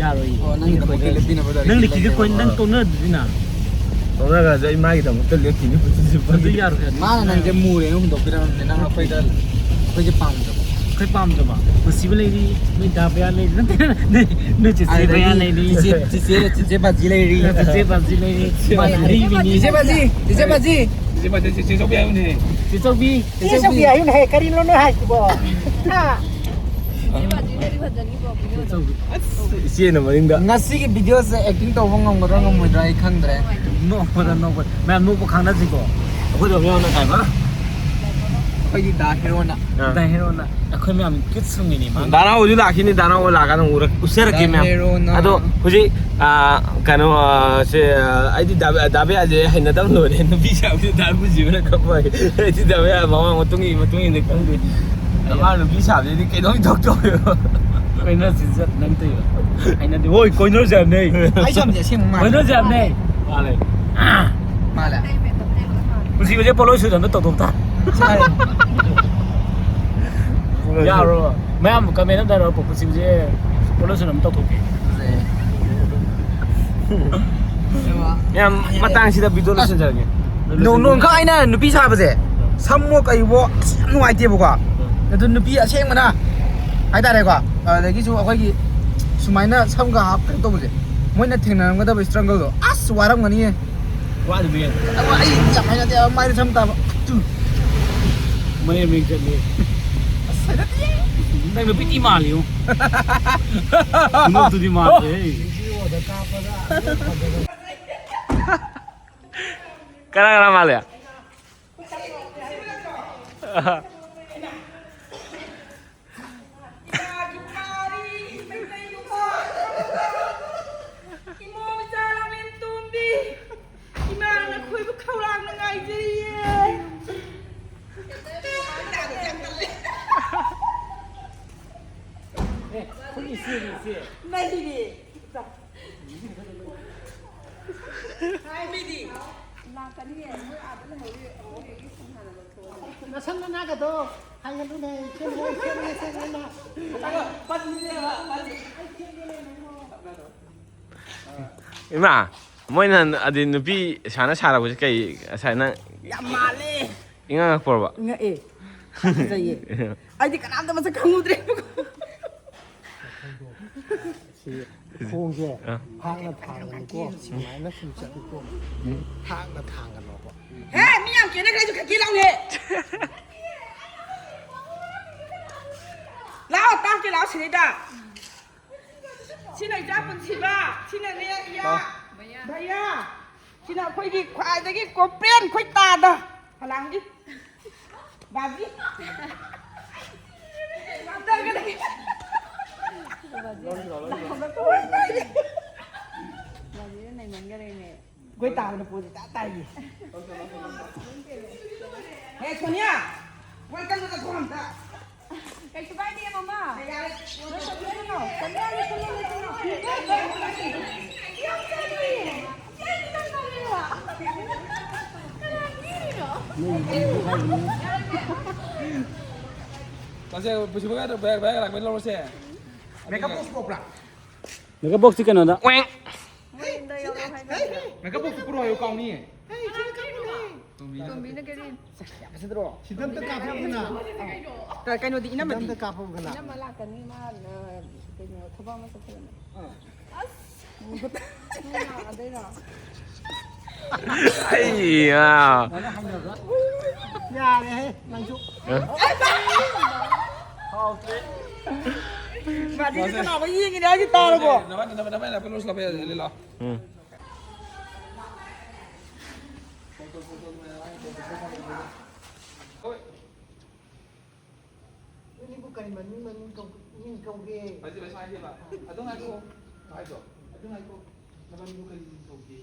ꯌꯥꯔꯣꯏꯌꯦ꯫ ꯑꯣ, ꯅꯪꯒꯤꯗꯃꯛꯇ ꯂꯦꯞꯄꯤꯅꯕ ꯗꯥꯏꯔꯦꯛ ꯅꯪ ꯀꯤ ꯂꯤꯛꯁꯤꯁꯨ ꯂꯩꯈ꯭ꯔꯦꯕ꯫ ꯀꯣꯏ-, ꯅꯪ ꯇꯣꯛꯅꯗ꯭ꯔꯤꯅ꯫ ꯇꯣꯛꯅꯈ꯭ꯔꯁꯨ ꯑꯩ ꯃꯥꯒꯤꯗꯃꯛꯇ ꯂꯦꯞꯈꯤꯅꯤ ꯄꯨꯟꯁꯤ ꯆꯨꯞꯄ꯫ ꯑꯗꯨ ꯌꯥꯔꯣꯏ, ꯌꯥꯔꯣꯏ꯫ ꯃꯥꯅ ꯅꯪꯁꯦ ꯃꯨꯔꯦꯅ ꯍꯨꯟꯗꯣꯛꯄꯤꯔꯝꯕꯅꯦ, ꯅꯪ ꯑꯩꯈꯣꯏꯗ, ꯑꯩꯈꯣꯏꯁꯦ ꯄꯥꯝꯗꯕ꯫ ꯑꯩꯈꯣꯏ ꯄꯥꯝꯗꯕ꯫ ꯅꯨꯡꯁꯤꯕ ꯂꯩꯔꯤ, ꯅꯣꯏ ꯗꯥ ꯕꯌꯥ ꯂꯩꯔꯤ, ꯅꯠꯇꯦ, ꯅꯣꯏ, ꯅꯣꯏ ꯆꯦꯆꯦ ꯑꯗꯨꯗꯒꯤ ꯕꯌꯥ ꯂꯩꯔꯤ꯫ ꯆꯦꯆꯦ, ꯆꯦꯆꯦ, ꯆꯦꯆꯦ ꯕꯥꯖꯤ ꯂꯩꯔꯤ꯫ ꯆꯦꯆꯦ ꯕꯥꯖꯤ ꯂꯩꯔꯤ꯫ ꯃꯥ ꯑꯔꯤꯕꯤꯅꯤ꯫ ꯆꯦꯆꯦ ꯕꯥꯖꯤ, ꯆꯦꯆꯦ ꯕꯥꯖꯤ꯫ ꯆꯦꯆꯦ ꯕꯥꯖꯤ, ꯆꯦꯆꯦ ꯆꯧꯕꯤ ꯍꯥꯏꯌꯨꯅꯦ꯫ ꯆꯦ ꯆꯧꯕꯤ꯫ ꯆꯦ ꯆꯧꯕꯤ ꯍꯥꯏꯌꯨꯅꯦ, ꯀꯔꯤꯅꯣ ꯅꯣꯏ ꯍꯥꯏꯁꯤꯕꯣ? ꯍꯥ? ꯏꯆꯦꯅ ꯃꯅꯤꯡꯗ꯫ ꯉꯁꯤꯒꯤ ꯚꯤꯗꯤꯑꯣꯁꯦ ꯑꯦꯛꯇꯤꯡ ꯇꯧꯕ ꯉꯝꯒꯗ꯭ꯔꯥ ꯉꯝꯃꯣꯏꯗ꯭ꯔꯥ ꯑꯩ ꯈꯪꯗ꯭ꯔꯦ꯫ ꯅꯣꯛꯄꯗ ꯅꯣꯛꯄꯗ꯫ ꯃꯌꯥꯝ ꯅꯣꯛꯄ ꯈꯪꯅꯁꯤꯀꯣ꯫ ꯑꯩꯈꯣꯏꯗ ꯌꯥꯎꯅ ꯀꯥꯏꯕ꯫ ꯑꯩꯈꯣꯏꯒꯤ ꯗꯥ ꯍꯦꯔꯣꯅ꯫ ꯑꯥ꯫ ꯗꯥ ꯍꯦꯔꯣꯅ꯫ ꯑꯩꯈꯣꯏ ꯃꯌꯥꯝ ꯀꯤꯠꯁ ꯔꯨꯝꯒꯤꯅꯤ ꯃꯥ꯫ ꯗꯥ ꯅꯥꯎꯕꯁꯨ ꯂꯥꯛꯈꯤꯅꯤ, ꯗꯥ ꯅꯥꯎꯕ ꯂꯥꯛꯀꯥꯟꯗ ꯎꯔ-, ꯎꯠꯆꯔꯛꯀꯦ ꯗꯥ ꯃꯌꯥꯝ꯫ ꯍꯦꯔꯣꯅ꯫ ꯑꯗꯣ ꯍꯧꯖꯤꯛ, ꯑꯥ, ꯀꯩꯅꯣ, ꯑꯥ, ꯁꯦ, ꯑꯥ, ꯑꯩꯗꯤ ꯗꯥ-, ꯗꯥꯕꯤꯌꯥꯁꯦ ꯍꯩꯅꯗꯕ ꯂꯣꯏꯔꯦ꯫ ꯅꯨꯄꯤ ꯁꯥꯕꯁꯦ ꯗꯥ ꯕꯨꯖꯤꯕꯅ ꯀꯞꯄ꯫ ꯑꯩꯗꯤ ꯗꯥꯕꯤꯌꯥ ꯃꯃꯥꯡ ꯃꯇꯨꯡ ꯏ-, ꯃꯇꯨꯡ ꯏꯟꯅ ꯈꯪꯗꯦ꯫ ꯃꯥ ꯅꯨꯄꯤ ꯁꯥꯕꯁꯤꯗꯤ ꯀꯩꯅꯣꯝ ꯏꯊꯣꯛ ꯇꯧꯋꯦꯕ꯫ ꯀꯣꯏꯅꯔꯁꯤ ꯆꯠ ꯅꯪ ꯇꯧꯏꯕ꯫ ꯍꯩꯅꯗꯦ꯫ ꯍꯣꯏ, ꯀꯣꯏꯅꯔꯁꯤ ꯍꯥꯏꯕꯅꯦ꯫ ꯑꯩ ꯁꯝꯁꯦ ꯑꯁꯦꯡꯕ ꯃꯥꯜꯂꯦ꯫ ꯀꯣꯏꯅꯔꯁꯤ ꯍꯥꯏꯕꯅꯦ꯫ ꯃꯥꯜꯂꯦ꯫ ꯃꯥꯜꯂꯦ꯫ ꯄꯨꯟꯁꯤꯕꯁꯦ ꯄꯣꯠꯂꯣꯏ ꯁꯨꯗ ꯑꯝꯇ ꯇꯧꯊꯣꯛ ꯇꯥ꯫ ꯁꯥꯏ꯫ ꯌꯥꯔꯣ? ꯃꯌꯥꯝ ꯀꯃꯦꯟ ꯑꯝꯇ ꯍꯥꯏꯔꯛꯑꯣ, ꯄꯨꯟꯁꯤꯕꯁꯦ ꯄꯣꯠꯂꯣꯏ ꯁꯨꯗ ꯑꯝꯇ ꯇꯧꯊꯣꯛꯀꯦ꯫ ꯐꯖꯩ꯫ ꯃꯌꯥꯝ, ꯃꯇꯥꯡꯁꯤꯗ ꯚꯤꯗꯤꯑꯣ ꯂꯣꯏꯁꯤꯟꯖꯔꯒꯦ꯫ ꯅꯣꯡ-, ꯅꯣꯡꯈꯛ ꯑꯩꯅ ꯅꯨꯄꯤ ꯁꯥꯕꯁꯦ, ꯁꯝꯃꯣ ꯀꯩꯕꯣ ꯑꯁ ꯌꯥꯝ ꯅꯨꯡꯉꯥꯏꯇꯦꯕꯀꯣ꯫ ꯑꯗꯨ ꯅꯨꯄꯤ ꯑꯁꯦꯡꯕꯅ ꯍꯥꯏꯇꯥꯔꯦꯀꯣ, ꯑꯗꯒꯤꯁꯨ ꯑꯩꯈꯣꯏꯒꯤ ꯁꯨꯃꯥꯏꯅ ꯁꯝꯒ ꯍꯥꯞ ꯀꯩꯅꯣ ꯇꯧꯕꯁꯦ, ꯃꯣꯏꯅ ꯊꯦꯡꯅꯔꯝꯒꯗꯕ ꯏꯁꯇ꯭ꯔꯒꯜꯗꯣ ꯑꯁ ꯋꯥꯔꯝꯒꯅꯤꯌꯦ꯫ ꯋꯥꯗꯕꯤ꯫ ꯑꯗꯣ ꯑꯩ ꯌꯥꯝ ꯍꯩꯅꯗꯦꯕ ꯃꯥꯏꯗ ꯁꯝ ꯇꯥꯕ꯫ ꯇꯨ꯫ ꯃꯌꯥꯝ ꯃꯤꯡ ꯆꯠꯂꯤ꯫ ꯑꯁ ꯍꯩꯅꯗꯦ꯫ ꯅꯪ ꯅꯨꯄꯤ ꯊꯤ ꯃꯥꯜꯂꯤꯉꯣ꯫ ꯈꯨꯅꯣꯛꯇꯨꯗꯤ ꯃꯥꯜꯂꯦ꯫ ꯀꯅꯥ ꯀꯅꯥ ꯃꯥꯜꯂꯦ? ꯏꯃꯥꯒꯤ ꯄꯥꯔꯤ, ꯃꯩꯇꯩ ꯅꯨꯄꯥ꯫ ꯏꯃꯣꯝꯆꯥ ꯂꯥꯃꯦꯟꯇꯣꯟꯕꯤ꯫ ꯏꯃꯥꯅ ꯈꯣꯏꯕ ꯈꯧꯔꯥꯡꯅ ꯉꯥꯏꯖꯔꯤꯌꯦ꯫ ꯃꯩꯔꯤ꯫ ꯍꯥꯏ ꯃꯤꯗꯤ꯫ ꯂꯥꯛꯀꯅꯤꯌꯦ, ꯃꯣꯏ ꯑꯥꯗ ꯂꯩꯍꯧꯔꯤ, ꯑꯩꯈꯣꯏꯒꯤ ꯁꯨꯝ ꯍꯥꯟꯅ ꯂꯧꯊꯣꯛꯑꯣ꯫ ꯅꯁꯝ ꯅꯅꯥꯒꯗꯣ ꯍꯥꯏꯒꯠꯂꯨꯅꯦ, ꯁꯦꯝꯃꯣ, ꯁꯦꯝꯃꯣ, ꯁꯦꯝꯃꯣ꯫ ꯏꯃꯥ, ꯃꯣꯏꯅ ꯑꯗꯤ ꯅꯨꯄꯤ ꯁꯥꯅ ꯁꯥꯔꯛꯄꯁꯦ ꯀꯩ ꯉꯁꯥꯏ ꯅꯪ ꯌꯥꯝ ꯃꯥꯜꯂꯦ꯫ ꯏꯉꯥꯡ ꯉꯛꯄ꯭ꯔꯣꯕ? ꯉꯛꯑꯦ꯫ ꯐꯖꯩꯌꯦ꯫ ꯑꯩꯗꯤ ꯀꯅꯥꯝꯇ ꯃꯁꯛ ꯈꯪꯉꯨꯗ꯭ꯔꯦꯕꯀꯣ꯫ ꯁꯤ ꯈꯣꯡꯁꯦ ꯑꯥ꯫ ꯊꯥꯡꯅ ꯊꯥꯡꯒꯅꯤꯀꯣ꯫ ꯁꯨꯃꯥꯏꯅ ꯁꯨꯝ ꯆꯠꯂꯤꯀꯣ꯫ ꯊꯥꯡꯅ ꯊꯥꯡꯒꯅꯣꯀꯣ꯫ ꯍꯦ, ꯃꯤ ꯌꯥꯝ ꯀꯦꯅꯈ꯭ꯔꯦ, ꯑꯩꯁꯨ ꯈꯔ ꯀꯦ ꯂꯥꯎꯅꯦ꯫ ꯂꯥꯛꯑꯣ, ꯇꯥꯛꯀꯦ ꯂꯥꯛꯑꯣ ꯁꯤꯗꯩꯗ꯫ ꯁꯤꯅ ꯏꯆꯥ ꯄꯨꯟꯁꯤꯕ, ꯁꯤꯅꯅꯦ ꯏꯌꯥ꯫ ꯂꯥꯛꯑꯣ꯫ ꯚꯩꯌꯥ꯫ ꯁꯤꯅ ꯑꯩꯈꯣꯏꯒꯤ ꯈ꯭ꯋꯥꯏꯗꯒꯤ ꯀꯣꯄꯦꯟ ꯑꯩꯈꯣꯏ ꯇꯥꯗ꯫ ꯐꯂꯥꯡꯒꯤ꯫ ꯕꯥꯖꯤ꯫ ꯕꯥꯖꯤꯅ ꯅꯩꯃꯟꯈꯔꯦꯅꯦ꯫ ꯑꯩꯈꯣꯏ ꯇꯥꯕꯅ ꯄꯣꯠꯁꯦ ꯇꯥ ꯇꯥꯏꯌꯦ꯫ ꯍꯦ, ꯁꯣꯅꯤꯌꯥ, welcome to the ꯊꯣꯡ ꯑꯝꯇ꯫ ꯀꯩꯁꯨ ꯀꯥꯏꯗꯦ, ꯃꯃꯥ꯫ ꯌꯥꯔꯦ꯫ ꯅꯣꯏ ꯆꯠꯂꯨ, ꯆꯠꯂꯨ꯫ ꯁꯣꯅꯤꯌꯥ, ꯅꯣꯏ ꯆꯠꯂꯨ, ꯅꯣꯏ ꯆꯠꯂꯨ꯫ ꯌꯥꯝ ꯆꯠꯂꯨꯏ꯫ ꯌꯥꯝ ꯆꯠꯂꯨꯏ꯫ ꯀꯅꯥ ꯄꯤꯔꯤꯅꯣ? ꯇꯁꯦ, ꯄꯨꯁꯤꯕꯒ ꯕꯦꯒ, ꯕꯦꯒ ꯂꯥꯛꯄꯩ ꯂꯧꯔꯁꯦ꯫ Makeup box ꯄꯣꯛꯄ꯭ꯔꯥ? Makeup box ꯁꯤ ꯀꯩꯅꯣꯗ꯫ ꯃꯣꯏ ꯌꯨꯝꯗ ꯌꯧꯔꯣ ꯍꯥꯏꯕ꯫ Makeup box ꯄꯨꯔꯛꯑꯣ ꯍꯥꯏꯌꯨ, ꯀꯥꯎꯅꯤꯌꯦ꯫ ꯇꯣꯝꯕꯤꯅ ꯀꯔꯤ? ꯌꯥꯝ ꯐꯖꯗ꯭ꯔꯣ? ꯁꯤꯗ ꯑꯝꯇ ꯀꯥꯞꯄꯛꯎꯅ꯫ ꯀ-, ꯀꯩꯅꯣꯗꯤ ꯏꯅꯝꯃꯗꯤ? ꯁꯤꯗ ꯑꯝꯇ ꯀꯥꯞꯄꯛꯎꯗꯅ꯫ ꯏꯅꯝꯃ ꯂꯥꯛꯀꯅꯤ, ꯃꯥ, ꯑ, ꯀꯩꯅꯣ, ꯊꯕꯛ ꯑꯃ ꯆꯠꯈꯤꯕꯅꯦ꯫ ꯑꯥ꯫ ꯑꯁ! ꯅꯪ ꯂꯥꯛꯑꯗꯣꯏꯔꯣ? ꯑꯩꯌꯥ꯫ ꯌꯥꯔꯦꯍꯦ, ꯅꯪꯁꯨ꯫ ꯃꯥꯗꯤ ꯀꯅꯥꯅꯣ ꯌꯦꯡꯉꯤꯅꯦ ꯍꯥꯏꯁꯦ ꯇꯥꯔꯕꯣ? ꯅꯕꯥꯅꯤ, ꯅꯕꯥꯅꯤ, ꯅꯕꯥꯅꯤ ꯂꯥꯛꯄ ꯂꯣꯏꯁꯤꯜꯂꯛꯄ ꯌꯥꯗꯦ, ꯂꯤꯂꯥ꯫ ꯎꯝ꯫ ꯅꯪꯒꯤꯕꯨ ꯀꯔꯤ ꯃꯃꯤꯡ, ꯃꯃꯤꯡ ꯀꯧ-, ꯃꯤꯡ ꯀꯧꯒꯦ? ꯍꯧꯖꯤꯛ ꯂꯣꯏ ꯁꯥꯏ ꯍꯥꯏꯕ꯫ ꯑꯗꯨ ꯉꯥꯏꯈꯣ꯫ ꯍꯥꯏꯗꯣ꯫ ꯑꯗꯨ ꯉꯥꯏꯈꯣ꯫ ꯅꯕꯥꯅꯤꯕꯨ ꯀꯔꯤ ꯃꯤꯡ ꯀꯧꯒꯦ?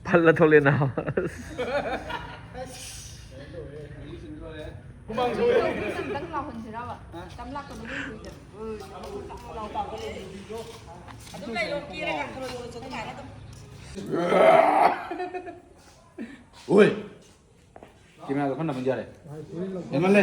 ꯐꯜꯂ ꯊꯣꯛꯂꯦ ꯅꯥꯕ꯫ ꯑꯁ꯫ ꯍꯨꯃꯥꯡ ꯁꯧꯋꯦ꯫ ꯑꯝꯇꯪ ꯂꯥꯎꯍꯟꯁꯤꯔꯕ? ꯍꯥ? ꯇꯝ ꯂꯥꯛꯄꯗꯣ ꯃꯣꯏ ꯍꯨꯏꯗ꯫ ꯑꯗꯨꯝ ꯂꯩꯔꯣ, ꯀꯦꯔꯒ ꯈꯔ ꯈꯔ ꯆꯠꯊꯣꯛ ꯌꯥꯔꯦ ꯑꯗꯨꯝ꯫ ꯑꯣꯏ꯫ ꯀꯦꯃꯦꯔꯥꯗꯣ ꯈꯔ ꯅꯝꯃꯗꯤ ꯌꯥꯔꯦ꯫ ꯍꯦꯟꯃꯜꯂꯦ꯫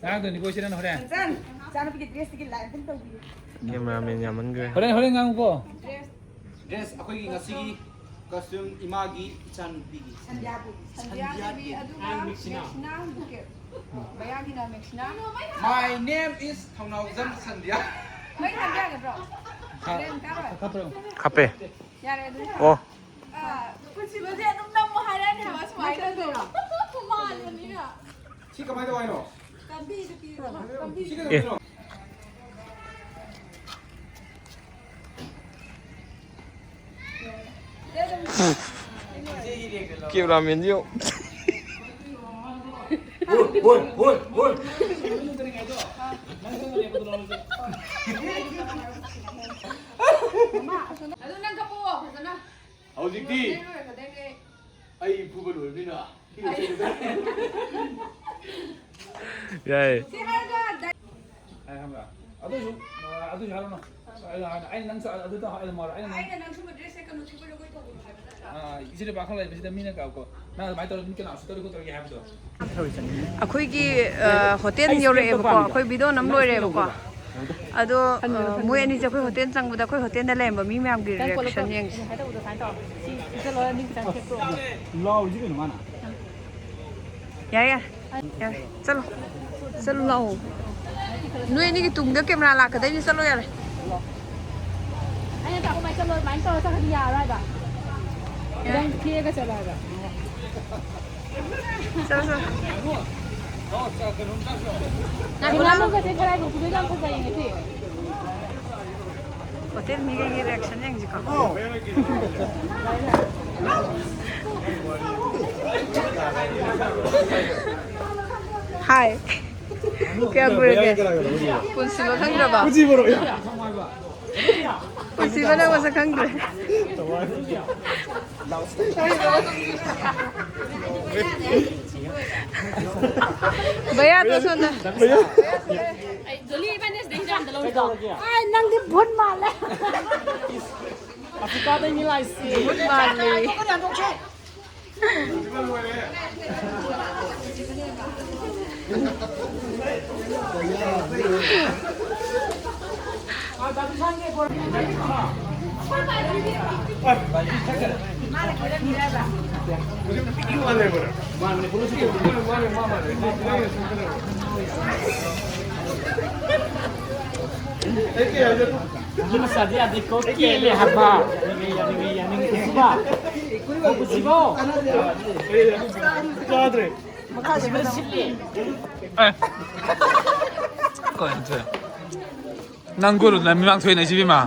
ꯉꯔꯥꯡꯗꯣ ꯅꯤꯀꯣꯏ ꯁꯤꯔꯅ ꯍꯣꯔꯦꯟ꯫ ꯆꯥꯟ, ꯏꯆꯥꯅꯨꯄꯤꯒꯤ dressꯇꯒꯤ line ꯑꯗꯨꯝ ꯇꯧꯕꯤꯌꯨ꯫ Cameraman ꯌꯥꯝꯃꯟꯈ꯭ꯔꯦ꯫ ꯍꯣꯔꯦꯟ, ꯍꯣꯔꯦꯟ ꯉꯥꯡꯉꯨꯀꯣ꯫ Dress꯫ Dress ꯑꯩꯈꯣꯏꯒꯤ ꯉꯁꯤꯒꯤ costume ꯏꯃꯥꯒꯤ ꯏꯆꯥꯅꯨꯄꯤꯒꯤ꯫ ꯁꯟꯙ꯭ꯌꯥꯕꯨ꯫ ꯁꯟꯙ꯭ꯌꯥꯕꯤ, ꯑꯗꯨꯒ ꯃꯦꯛꯁꯤꯅꯥ꯫ ꯃꯦꯛꯁꯤꯅꯥ ꯕꯨꯀꯦ꯫ ꯃꯌꯥꯒꯤꯅ ꯃꯦꯛꯁꯤꯅꯥ꯫ My name is ꯊꯧꯅꯥꯎꯖꯝ ꯁꯟꯙ꯭ꯌꯥ꯫ ꯃꯩ ꯊꯥꯟꯕ ꯌꯥꯒꯗ꯭ꯔꯣ? ꯈꯥꯞꯄꯦ꯫ ꯑꯣ꯫ ꯄꯨꯟꯁꯤꯕꯁꯦ ꯑꯗꯨꯝ ꯅꯝꯃꯣ ꯍꯥꯏꯔꯛꯑꯅꯤ ꯍꯥꯏꯕ ꯁꯨꯃꯥꯏꯅ ꯇꯧꯗꯣꯏꯔꯣ? ꯃꯥꯟꯕꯅꯤꯅ꯫ ꯁꯤ ꯀꯃꯥꯏꯅ ꯇꯧ ꯍꯥꯏꯅꯣ? ꯀꯝꯕꯤꯗꯨ ꯄꯤꯔꯣ꯫ ꯀꯝꯕꯤ꯫ ꯁꯤ ꯀꯩꯗꯧꯗꯣꯏꯅꯣ? ꯀꯦꯃꯦꯔꯥꯃꯦꯟꯁꯤ ꯌꯦꯡꯉꯨ꯫ ꯍꯣꯏ, ꯍꯣꯏ, ꯍꯣꯏ, ꯍꯣꯏ꯫ ꯑꯗꯨ ꯅꯪ ꯀꯞꯄꯛꯑꯣ ꯐꯖꯅ꯫ ꯍꯧꯖꯤꯛꯇꯤ ꯂꯣꯏꯔꯦ, ꯂꯣꯏꯔꯦ, ꯂꯣꯏꯔꯦ꯫ ꯑꯩ ꯐꯨꯕ ꯂꯣꯏꯕꯅꯤꯅ꯫ ꯌꯥꯏ꯫ ꯁꯤ ꯍꯥꯏꯔꯒ ꯗꯥꯏ- ꯑꯩ ꯈꯪꯕ꯭ꯔꯥ? ꯑꯗꯨꯁꯨ, ꯑ, ꯑꯗꯨꯁꯨ ꯍꯥꯏꯔꯛꯑꯣꯅꯨ꯫ ꯑꯩꯅ, ꯑꯩꯅ ꯅꯪꯁꯨ ꯑꯗꯨꯗ ꯍꯥꯏꯔꯛꯑꯣ, ꯃꯥꯔꯣ? ꯑꯩꯅ ꯅꯪ- ꯑꯩꯅ ꯅꯪ ꯁꯨꯝꯕ ꯗ꯭ꯔꯦꯁ ꯁꯦꯠꯀꯅꯨ, ꯁꯤꯕꯨ ꯂꯨꯒꯣꯏ ꯇꯧꯒꯅꯨ ꯍꯥꯏꯕ ꯅꯠꯇ꯭ꯔꯥ? ꯑ, ꯏꯆꯦ ꯅꯨꯄꯥ ꯈꯔ ꯂꯩꯕꯁꯤꯗ ꯃꯤꯅ ꯀ-, ꯀꯣ, "ꯅꯪ ꯑꯗꯨꯃꯥꯏꯅ ꯇꯧꯔꯗꯤ ꯃꯤ ꯀꯅꯥꯁꯨ ꯇꯧꯔꯣꯏ ꯈꯣꯠꯇꯧꯔꯣꯏ" ꯍꯥꯏꯕꯗꯣ꯫ ꯑꯩꯈꯣꯏꯒꯤ, ꯑ, ꯍꯣꯇꯦꯜ ꯌꯧꯔꯛꯑꯦꯕꯀꯣ꯫ ꯑꯩꯈꯣꯏ ꯚꯤꯗꯤꯑꯣ ꯅꯝ ꯂꯣꯏꯔꯦꯕꯀꯣ꯫ ꯑꯗꯣ, ꯑ, ꯃꯣꯏ ꯑꯅꯤꯁꯦ ꯑꯩꯈꯣꯏ ꯍꯣꯇꯦꯜ ꯆꯪꯕꯗ ꯑꯩꯈꯣꯏ ꯍꯣꯇꯦꯜꯗ ꯂꯩꯔꯝꯕ ꯃꯤ ꯃꯌꯥꯝꯒꯤ ꯔꯤꯌꯦꯛꯁꯟ ꯌꯦꯡꯁꯤ꯫ ꯂꯥꯎꯔꯤꯁꯤ ꯀꯩꯅꯣ ꯃꯥꯅ? ꯌꯥꯏ, ꯌꯥꯏ꯫ ꯌꯥꯔꯦ, ꯆꯠꯂꯣ꯫ ꯆꯠꯂꯣ, ꯂꯥꯛꯑꯣ꯫ ꯅꯣꯏ ꯑꯅꯤꯒꯤ ꯇꯨꯡꯗ ꯀꯦꯃꯦꯔꯥ ꯂꯥꯛꯀꯗꯣꯏꯅꯤ, ꯆꯠꯂꯣ ꯌꯥꯔꯦ꯫ ꯑꯩꯅ ꯇꯥꯛꯄ ꯃꯥꯏ ꯆꯠꯂꯣ, ꯑꯗꯨꯃꯥꯏꯅ ꯇꯧꯔ ꯆꯠꯈ꯭ꯔꯗꯤ ꯌꯥꯔꯣꯏ ꯍꯥꯏꯕ꯫ ꯌꯥꯔꯦ꯫ ꯈꯤꯇꯪ ꯊꯦꯛꯑꯒ ꯆꯠꯂꯣ ꯍꯥꯏꯕ꯫ ꯆꯠꯂꯣ, ꯆꯠꯂꯣ꯫ ꯉꯥꯏꯈꯣ, ꯉꯥꯏꯈꯣ꯫ ꯉꯥꯅꯨꯒꯁꯦ ꯈꯔ ꯍꯥꯏꯕ ꯎꯄꯨꯗ ꯌꯥꯝ ꯐꯖꯩꯌꯦ ꯉꯁꯤ꯫ ꯍꯣꯇꯦꯜ ꯃꯤꯈꯩꯒꯤ ꯔꯤꯌꯦꯛꯁꯟ ꯌꯦꯡꯁꯤꯀꯣ꯫ ꯍꯥꯏ꯫ ꯀꯌꯥꯝ ꯀꯨꯏꯔꯒꯦ? ꯄꯨꯟꯁꯤꯕ ꯈꯪꯗ꯭ꯔꯕ? ꯄꯨꯟꯁꯤꯕ ꯅꯪ ꯃꯁꯛ ꯈꯪꯗ꯭ꯔꯦ꯫ ꯚꯩꯌꯥ, ꯇꯣ ꯁꯣꯝꯗ꯫ ꯑꯩ ꯖꯣꯂꯤ ꯏꯕꯥꯅꯤ ꯁꯤꯗꯩ ꯍꯤꯗꯥꯛ ꯑꯝꯇ ꯂꯧꯔꯨꯁꯤ ꯂꯥꯎ꯫ ꯑꯥꯏ, ꯅꯪꯗꯤ ꯚꯨꯠ ꯃꯥꯜꯂꯦ꯫ ꯑꯐ꯭ꯔꯤꯀꯥꯗꯩꯅꯤ ꯂꯥꯛꯏꯁꯤ꯫ ꯚꯨꯠ ꯃꯥꯜꯂꯦ꯫ ꯃꯁꯥꯗꯤ ꯌꯥꯗꯦꯀꯣ, ꯀꯦꯜꯂꯦ ꯍꯥꯏꯕ꯫ ꯌꯥꯅꯤꯡꯉꯤ, ꯌꯥꯅꯤꯡꯉꯤ, ꯌꯥꯅꯤꯡꯉꯤ꯫ ꯎꯁꯤꯕ꯫ ꯎꯁꯤꯕ꯫ ꯆꯥꯗ꯭ꯔꯦ꯫ ꯃꯈꯥꯁꯤꯗ ꯁꯤꯠꯂꯤ꯫ ꯑꯦ꯫ ꯀꯩꯅꯣ ꯇꯧꯋꯦ꯫ ꯅꯪ ꯒꯨꯔꯨꯅ ꯃꯤꯃꯥꯡ ꯊꯣꯛꯏꯅꯦ ꯁꯤ ꯕꯤꯃꯥ꯫